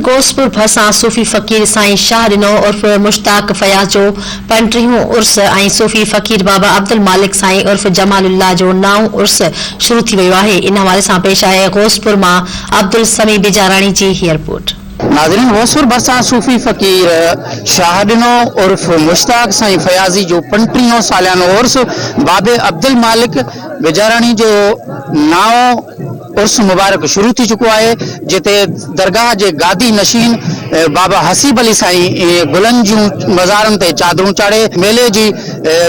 غوثپور ڀرسان صوفي فقير سائين شاهه ڏنو عرف مشتاق فياض جو پنٽيهون عرس ۽ صوفي فقير بابا عبدالمالڪ سائين عرف جمال الله جو نائون عرس شروع ٿي ويو آهي ان حوالي سان پيش آهي غوثپور مان عبدالسميع بجاراڻي جي هي رپورٽ. ناظرين غوثپور ڀرسان صوفي فقير شاهه ڏنو عرف مشتاق سائين فياضي جو پنٽيهون ساليانو عرس بابي عبدالمالڪ بجاراڻي جو نائون عرس مبارڪ شروع ٿي چڪو آهي جتي درگاهه جي گادي نشين بابا حسيب علي سائين گلن جون مزارن تي چادرون چاڙهي ميلي جي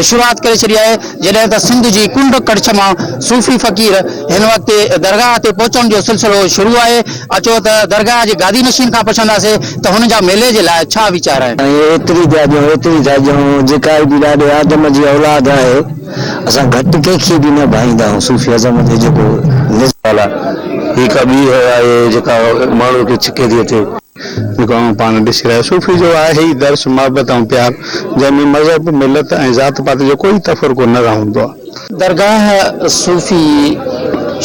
شروعات ڪري ڇڏي آهي جڏهن ته سنڌ جي ڪنڊ ڪڙڇ مان صوفي فقير هن وقت درگاهه تي پهچڻ جو سلسلو شروع آهي اچو ته درگاهه جي گادي نشين کان پڇنداسين ته هن جا ميلي جي لاء ڇا ويچار آهن. ۽ ايتري ٿا ڏيون ايتري ٿا ڏيون جيڪا به ڏاڏي آدم جي اولاد آهي. اسان گهٽ ڪنهن کي به نه ڀائيندا آهيون صوفي ازم جو جيڪو نظ. تعاليٰ هي ڪا ٻي شيء آهي جيڪا ماڻهوء کي ڇڪي ٿي اچي. جيڪو اوهان پاڻ ڏسي رهيا آهيو. صوفي جو آهي ئي درس محبت ۽ پيار، جنهن ۾ مذهب، ملت ۽ ذات پات جو ڪوئي تفرقو نه رهندو آهي. درگاهه صوفي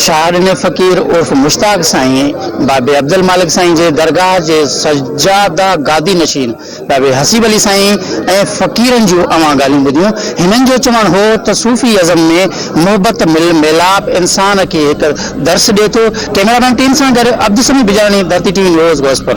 شاهه ڏني فقير عرف مشتاق سائين بابي عبدالمالڪ سائين جي درگاهه جي سجاده گادي نشين بابي حسيب علي سائين ۽ فقيرن جون اوهان ڳالهيون ٻڌيون. هنن جو چوڻ هو ته صوفي ازم ۾ محبت مل ميلاپ انسان کي هڪ درس ڏئي ٿو. ڪئميرا مين ٽيم سان گڏ Abdul Sami Bijarani, Dharti T V news, Gauspur.